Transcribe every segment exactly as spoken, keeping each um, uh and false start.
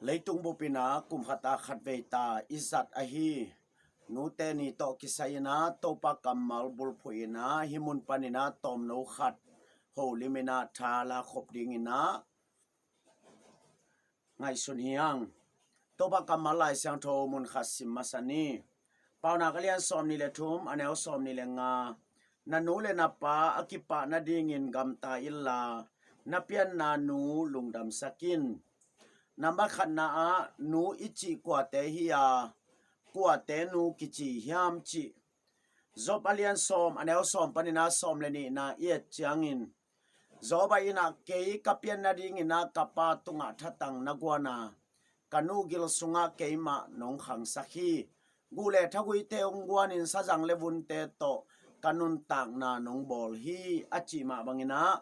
Leitung bupin ah kum khat ah khatvei ta i zat ahi nute ni tawh kisai-in ah Topa kammal bulphuh in ah hih mun panin ah tawmno khat holimin ah tha la khop dingin ah ngaihsun hi hang. Topa kammal Lai Siangtho mun khat sim masa ni. Paunak a lian sawmnih le thum, a neu sawmnih le nga. Na nu le na pa a kipah nadingin gamta inla, na pianna nu lungdamsak in. Nambat khatna ah nu i cih kuate hi a, kuate nu kici hiam cih Job a lian sawm, a neu sawm panin ah sawm le nihna i et ciangin, Job in ah, kei ka pian nadingin ah ka pa tungah thatang na guan a, ka nu gil sungah keimah nong khangsak hi. Guh le thaguite hong guanin sazang le vunte tawh ka nuntakna nong bawl hi, a cih mah bangin ah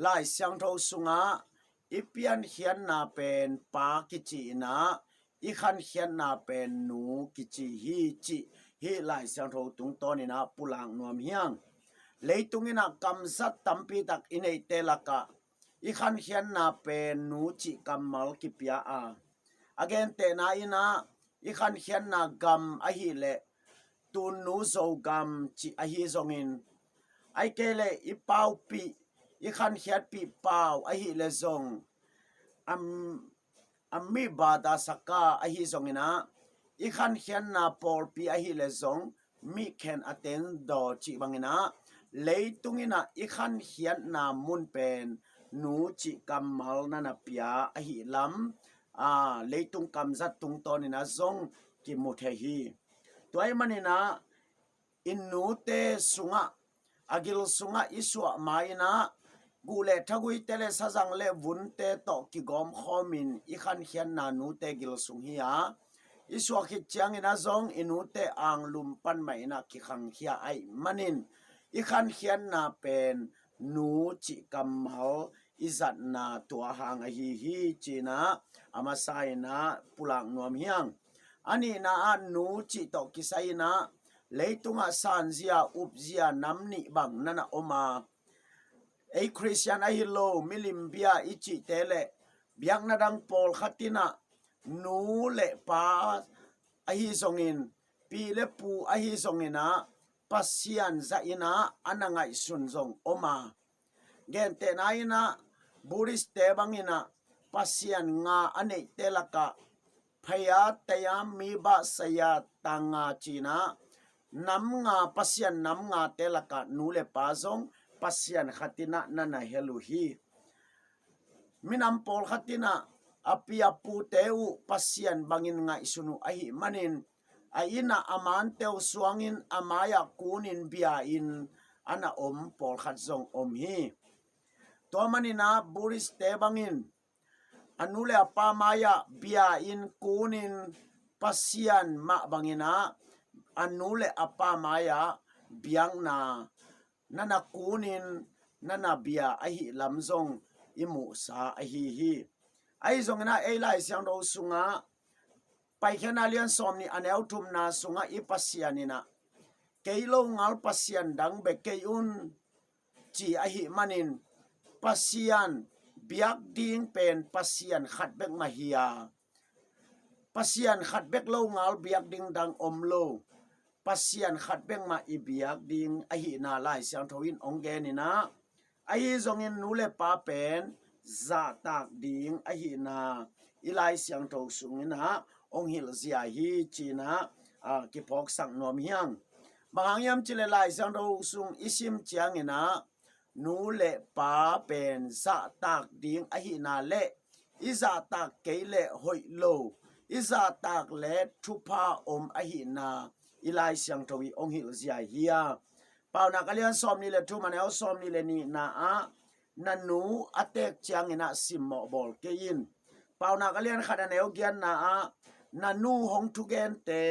Lai Siangtho sungah i piankhiatna pen pa kici in ah i khankhiatna pen nu kici hi cih hih Lai Siangtho tungtawnin ah pulak nuam hi hang. Leitung in ah kamzat tampi tak i neihte lakah i khankhiatna pen nu cih kammal kipia a, a gentehna in ah i khankhiatna gam ahih leh Tunnu Zogam cih ahi zongin, ahih kei leh i paupih, i khankhiatpih pau ahih leh zong, a, a mi bata saka ahi zongin ah, i khankhiatna pawlpi ahih leh zong mi khen a ten daw cih bangin ah, leitung in ah i khankhiatna mun pen nu cih kammal na na pia ahi lam, a, leitung kamzat tungtawnin ah zong kimu thei hi. Tua ahih manin ah i nute sungah, a gil sungah i suah ma-in ah guh le thaguite le sazang le vunte tawh kigawmkhawmin i khankhiatna nute gil sung hi a, i suah khit ciangin ah zong i nute anglum pan mah in ah kikhangkhia ahih manin i khankhiatna pen nu cih kammal i zatna tua hang ahi hi ci-in ah a masa in ah pulak nuam hi hang. A nihna ah nu cih tawh kisai in ah leitungah sanzia, upzia nam nih bang na na om a, ei Khristian ahi lo milim bia i cihte le biakna dang pawlkhat in ah nu le pa ahi zongin, pi le pu ahi zongin ah Pasian zah in ah a na ngaihsun zong om a, gentehna in ah Buddhist-te bangin ah Pasian nga a neihte lakah phaya, taya, miba, saya, tanga ci-in ah nam nga, Pasian nam ngate lakah nu le pa zong Pasian khat in ah na na hel uh hi. Minam pawlkhat in ah a pi a pute uh Pasian bangin ngaihsun uh ahih manin, a inn ah a mante uh suangin a mai-ah kunin bia-in a na om pawlkhat zong om hi. Tua manin ah Buddhist-te bangin a nu le a pa mai-ah bia-in kunin Pasian mah bangin ah a nu le a pa mai-ah biakna na na kunin na na bia ahih lam zong i muhsa ahi hi. Ahi zongin ah ei Lai Siangtho sungah Paikhiatna lian sawmnih a neu thumna sungah i Pasian in ah kei longal Pasian dang bek kei un ci ahih manin Pasian biak ding pen Pasian khat bek mah hi a, Pasian khat bek longal biak ding dang om lo. Pasian khat bek mah i biak ding ahihna Lai Siangtho in hong gen in ah, ahi zongin nu le pa pen zahtak ding ahihna i Lai Siangtho sungin ah hong hilh zia hi ci-in ah, a, kiphawksak nuam hi hang. Bang hang hiam cih leh Lai Siangtho sung i sim ciangin ah nu le pa pen zahtak ding ahihna le i zahtak kei leh hoih lo, i zahtak leh thupha om ahihna i Lai Siangtho i hong hilh zia hi a. Paunak a lian sawmnih le thum a neu sawmnih le nihna ah na nu a teek ciangin ah simmawh bawl kei in. Paunak a lian khat a neu giatna ah na nu hong thugente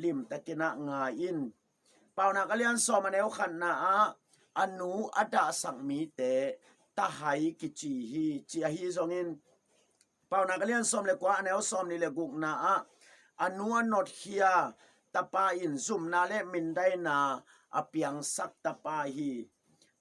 limtakin ah ngai in. Paunak a lian sawm a neu khatna ah a nu a dahsak mite tahai kici hi ci ahi zongin, Paunak a lian sawm le kua a neu sawmnih le gukna ah a nu a notkhia tapa in zumna le mindaina a piangsak tapa hi.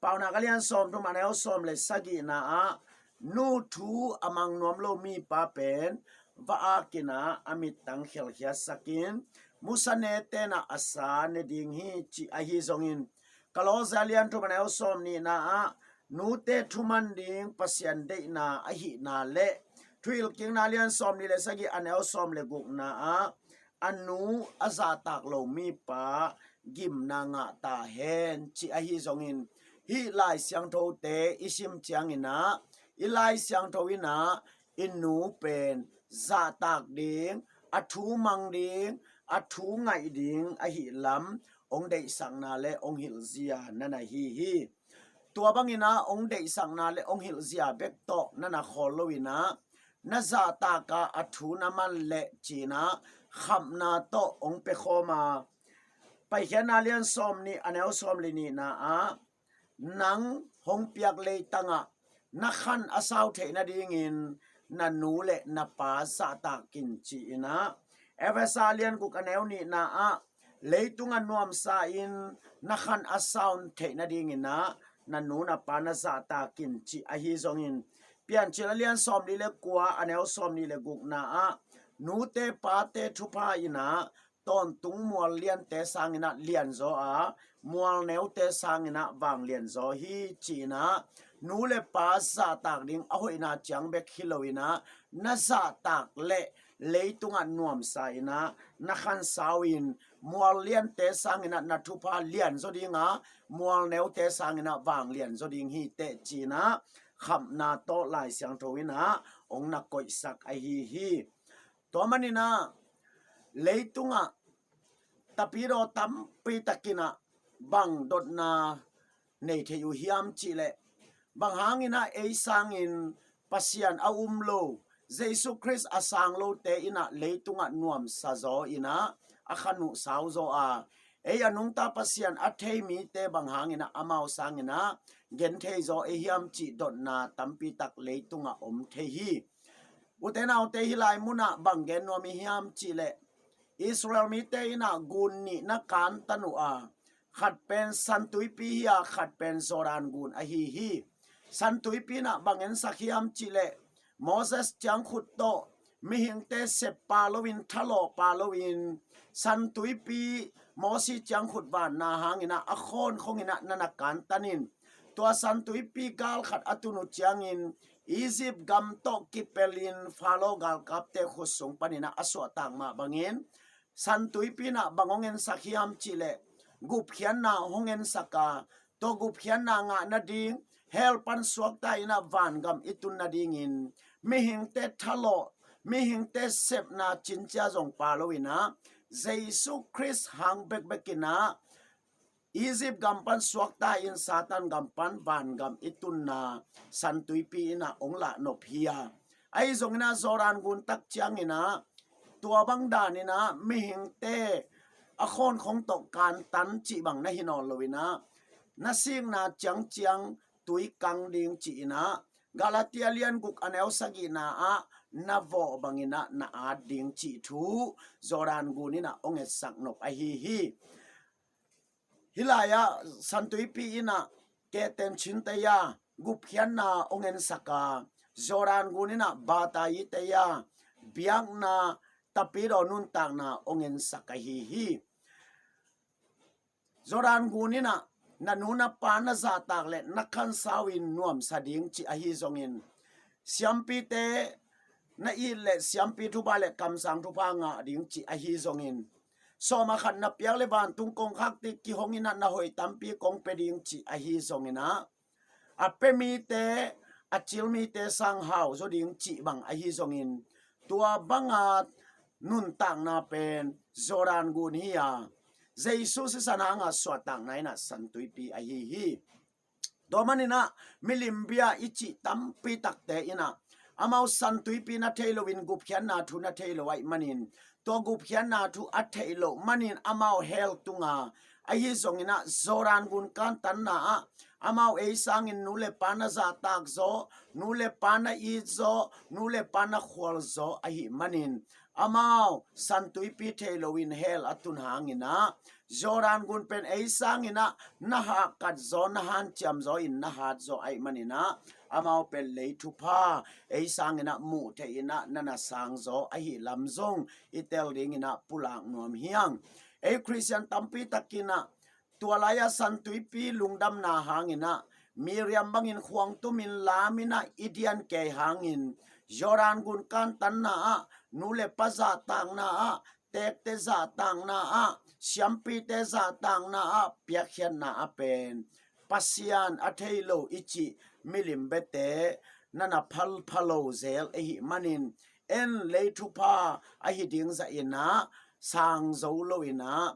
Paunak a lian sawmthum a neu sawm le sagihna ah nu thu a mang nuam lo mipa pen va akin ah a mittang khelkhiatsakin musa ne tenah a sa ne ding hi, cih ahi zongin, Kolose a lian thum a neu sawm nihna ah nute thuman ding Pasian deihna ahihna le Thuhilhkikna a lian sawm nih le sagih a neu sawm le gukna ah a nu a zahtak lo mipa gimna ngah ta hen, cih ahi zongin, hih Lai Siangthote i sim ciangin ah i Lai Siangtho in ah i nu pen zahtak ding, a thu mang ding, a thu ngaih ding ahih lam hong deihsakna le hong hilhzia na na hi hi. Tua bangin ah hong deihsakna le hong hilhzia bek tawh na na khawl loin ah na zahtak a a thu na man leh ci-in ah khamna tawh hong pia khawm a, Paikhiatna a lian sawm nih a neu sawm le nihna ah nang hong piak leitangah na khan a sau theih nadingin na nu le na pa zahtak in, ci-in ah Efesa a lian guk a neu nihna ah leitungah nuamsa in na khan a sau theih nadingin ah na nu na pa na zahtak in, cih ahi zongin, Piancil a lian sawm nih le kua a neu sawm nih le gukna ah nute pate thupha in ah tawntung mual liante sangin ah lianzaw a, mual neute sangin ah vanglianzaw hi, ci-in ah nu le pa zahtak ding a hoihna ciang bek hi loin ah na zahtak le leitungah nuamsa in ah na khan sau in mual liante sangin ah na thupha lianzaw ding a, mual neute sangin ah vanglianzaw ding hi teh, ci-in ah khamna tawh Lai Siangtho in ah hong na koihsak ahi hi. Tua manin ah leitungah tapidaw tampi takin ah bang dotna nei thei uh hiam cih leh, bang hangin ah ei sangin Pasian a um lo, Jesu Khrist a sang lote in ah leitungah nuamsa zaw in ah a khan uh sau zaw a, ei a nungta Pasian a thei mite bang hangin ah amau sangin ah gen thei zaw ei hiam cih dotna tampi tak leitungah om thei hi. Ute naute, hih lai munah bang gen nuam i hiam cih leh, Israel mite in ah gun nih na kantan uh a, khat pen San Tuipi hi a, khat pen Jordan gun ahi hi. San Tuipi in ah bang ensak hiam cih leh, Moses ciangkhut tawh mihingte sep pah loin, thalawh pah loin, San Tuipi Mosi ciangkhut vanna hangin ah a khawnkhong in ah na na kantan in, tua San Tuipi gal khat a tun uh ciangin Egypt gam tawh kipelin Pharaoh galkapte khut sung panin ah a suahtak mah bangin, San Tuipi in ah bang hong ensak hiam cih leh, gupkhiatna hong ensak a, tua gupkhiatna ngah nading hell pan suakta in ah vangam i tun nadingin, mihingte thalawh, mihingte sepna cincia zong pah loin ah, Jesu Khrist hang bekbek in ah Egypt gam pan suakta in Satan gam pan vangam i tunna San Tuipi in ah hong lahnop hi a. Ahi zongin ah Jordan gun tak ciangin ah tua bang danin ah mihingte a khawnkhong tawh kantan cih bang na hi nawn loin ah, na sikna ciangciang tui kang ding ci-in ah, Galatia lian guk a neu sagihna ah na vawh bangin ah na at ding cih thu Jordan gun in ah hong etsak nop ahi hi. Hih lai-ah San Tuipi in ah kehten cinte a, gupkhiatna hong ensak a, Jordan gun in ah batayi te a, biakna tapidaw nuntakna hong ensak ahi hi. Jordan gun in ah na nu na pa na zahtak le na khansau in nuamsa ding cih ahi zongin, siampite na it le siampi thupha le kamsang thupha ngah ding cih ahi zongin, sawm a khat na piak le vantung kongkhakte kihong in ah na hoih tampi kong pia ding cih ahi zongin ah, a pia mite, a cil mite sang hau zaw ding cih bang ahi zongin, tua banga nuntakna pen Jordan gun hi a, Jesu sisan hanga suahtakna in ah San Tuipi ahi hi. Tua manin ah milim bia i cih tampi takte in ah amau San Tuipi na thei loin gupkhiatna thu na thei lo ahih manin, tua gupkhiatna thu a theih loh manin amau hell tunga Ahi zongin ah Jordan gun kantanna ah amau ei sangin nu le pa na zahtak zaw, nu le pa na it zaw, nu le pa na khual zaw ahih manin amau San Tuipi thei loin hell a tun hangin ah Jordan gun pen ei sangin ah na hahkat zaw, na hanciam zaw in na hat zaw ahih manin ah amau pen lei thupha ei sangin ah muh theih in ah na na sang zaw ahih lam zong i tel dingin ah pulak nuam hi hang. Ei Khristian tampi takin ah tua lai-ah San Tuipi lungdamna hangin ah Miriam bangin khuang tumin lamin ah i dian kei hangin Jordan gun kantanna ah nu le pa zahtakna ah, teekte zahtakna ah, siampite zahtakna ah piakkhiatna ah pen Pasian a thei lo i cih milim biate na na phalpha lo zel ahih manin en lei thupha ahi ding zahin ah sang zo loin ah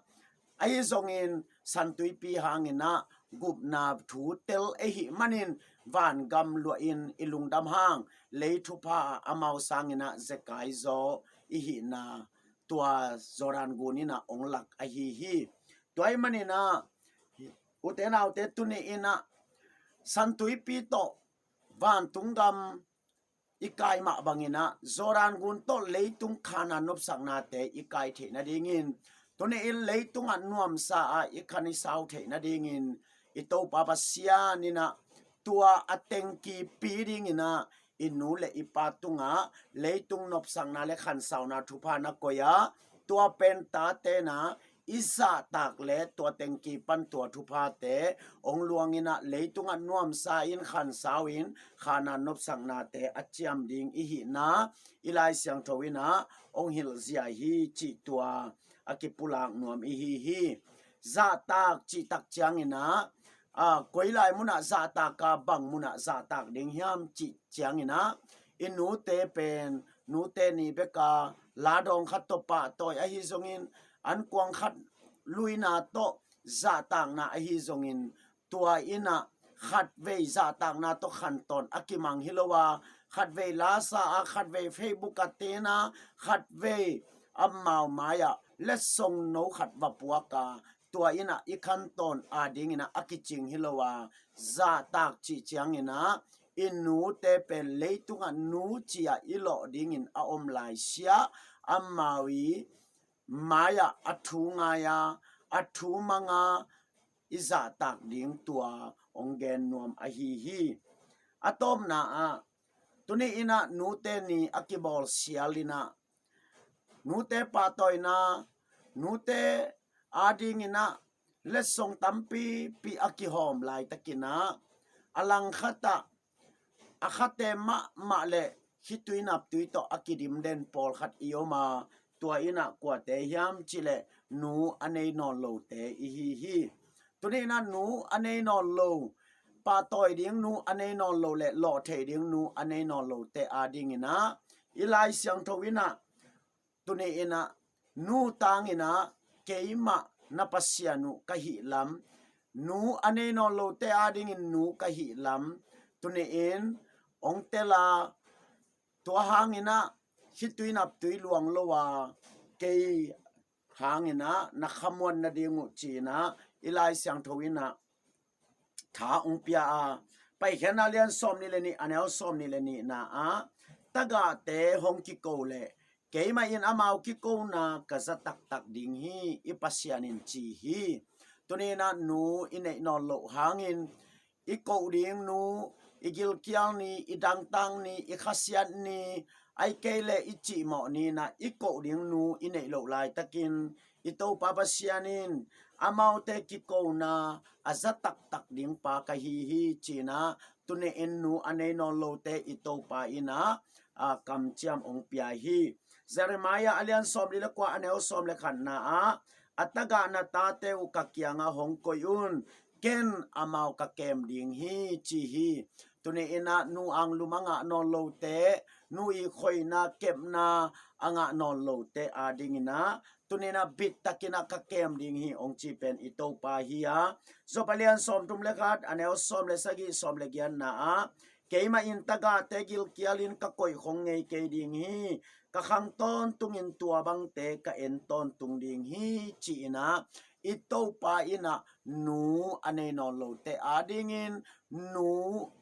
ahi zongin San Tuipi hangin ah gupna thu tel ahih manin vangam luahin i lungdam hang, lei thupha ah amau sangin ah zekai zaw i hihna tua Jordan gun in ah ong lak ahi hi. Tua ahih manin ah ute naute, tuni in ah San Tuipi tawh vantung gam i kai mah bangin ah Jordan gun tawh leitung Khanaan nopsaknate i kai theih nadingin, tuni in leitungah nuamsa ah i khan i sau theih nadingin i Topa Pasian in ah tua a tengkipi dingin ah i nu le i pa tungah leitung nopsakna le khansauna thupha na koih a, tua pen tate na i zahtak le tua tengki pan tua thuphate ong luangin ah leitungah nuamsa in khansau in Khanaan nopsaknate a ciam ding i hihna i Lai Siangtho in ah ong hilh zia hi cih tua a kipulak nuam i hi hi. Zahtak cih tak ciangin ah a, koi lai munah zahtak a, bang munah zahtak ding hiam cih ciangin ah i nute pen nute ni bek a ladawng khat tawh pahtawi ahi zongin, ankuang khat luina tawh zahtakna ahi zongin, tua in ah khatvei zahtakna tawh khantawn a kimang hi lo a, khatvei lasa a, khatvei Facebook a ten a, khatvei amau mai-ah letsong no khat va puak a, tua in ah i khantawn adingin ah a kicing hi lo a, zahtak cih ciangin ah i nute pen leitungah nu ci-ah i lawh dingin a om laisia, amau i mai-ah a thu ngai a, a thu mang a, i zahtak ding tua ong gen nuam ahi hi. A tawpna ah tuni in ah nute ni a kibawl sial in ah nute pahtawina, nute adingin ah letsong tampipi a kihawm laitakin ah a langkhat ah a khate mahmah le khitui naptui tawh a kidimden pawlkhat i om a, tua in ah kuate hiam cih leh nu a nei nawn lote i hi hi. Tuni in ah nu a nei nawn lo, pahtawi ding nu a nei nawn lo le lawhtheih ding nu a nei nawn lote adingin ah i Lai Siangtho in ah tuni in ah nu tangin ah keimah na Pasian uh ka hih lam, nu a nei nawn lote adingin nu ka hih lam tuni in ong tel a, tua hangin ah khitui naptui luang lo a, kei hangin ah na khamuan nading uh ci-in ah i Lai Siangtho in ah tha ong pia a, Paikhiatna lian sawmnih le nih, a neu sawmnih le nihna ah, tagahte hong kiko leh keimah in amau kikona ka za taktak ding hi, i Pasian in ci hi. Tuni in ah nu i neih nawn loh hangin i koh ding nu, i gilkial ni, i dangtak ni, i khasiat ni, ahih kei leh i cihmawh ni in ah i koh ding nu i neih loh laitakin i Topa Pasian in amaute kikona a za taktak ding pa ka hi hi ci-in ah tuni in nu a nei nawn lote i Topa in ah a kamciam ong pia hi. Jeremiah a lian sawmli le kua, a neu sawm le khatna ah, a tagah na tate uh ka kiangah hong koih un, ken amau ka kem ding hi ci hi. Tuni in ah nu anglum a ngah nawn lote, nu i khoina kepna a ngah nawn lote adingin ah tuni in ah bittakin ah ka kem ding hi ong ci pen i Topa hi a. Job a lian sawmthum le khat, a neu sawm le sagih, sawm le giatna ah, keimah in tagahte gilkialin ka koih khong ngei kei ding hi, ka khang tawntungin tua bangte ka en tawntung ding hi ci-in ah i Topa in ah nu a nei nawn lote adingin nu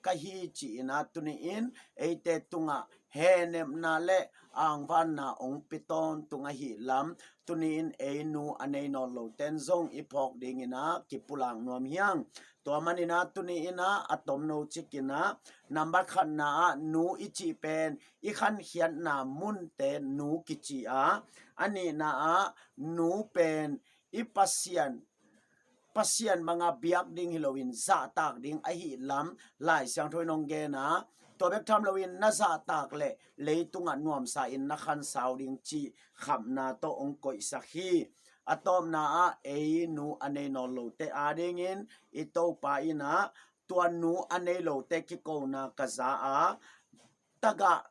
ka hi ci-in ah tuni-in eite tungah hehnepna le angvanna hong pia tawntung ahih lam tuni-in ei nu a nei nawn loten zong i phawk dingin ah kipulak nuam hi hang. Tua manin ah tuni-in ah a tomno cikin ah nambat khatna ah nu i cih pen i khankhiatna munte nu kici a, a nihna ah nu pen i Pasian, Pasian banga biak ding hi loin zahtak ding ahih lam Lai Siangtho in hong gen a, tua bek tham loin na zahtak leh leitungah nuamsa in na khansau ding cih khapna tawh hong koihsak hi. A tawpna ah ei nu a nei nawn lote adingin i Topa in ah tua nu a nei lote kikona ka za a, tagah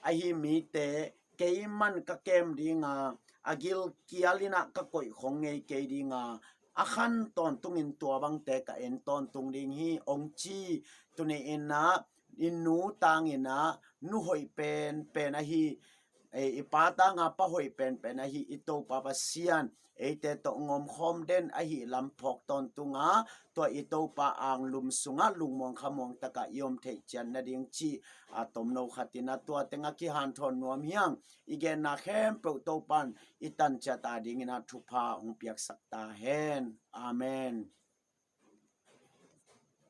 ahi mite keiman ka kem dinga, a gilkial in ah ka koih khong ngei kei dinga, a khan tawntungin tua bangte ka en tawntung ding hi hong ci. Tuni-in ah i nu tangin ah nu hoih penpen ahi, i pa tanga pa hoih penpen ahi i Topa Pasian eite tawh ngomkhawm den ahih lam phawk tawntunga, tua i Topa anglum sungah lungmuang khamuang takah i om theih ciat nading cih a tomno khatin ah tua tengah kihanthawn nuam hi hang. I genna khempeuh Topan i tan ciat adingin ah thupha hong piaksak ta hen. Amen.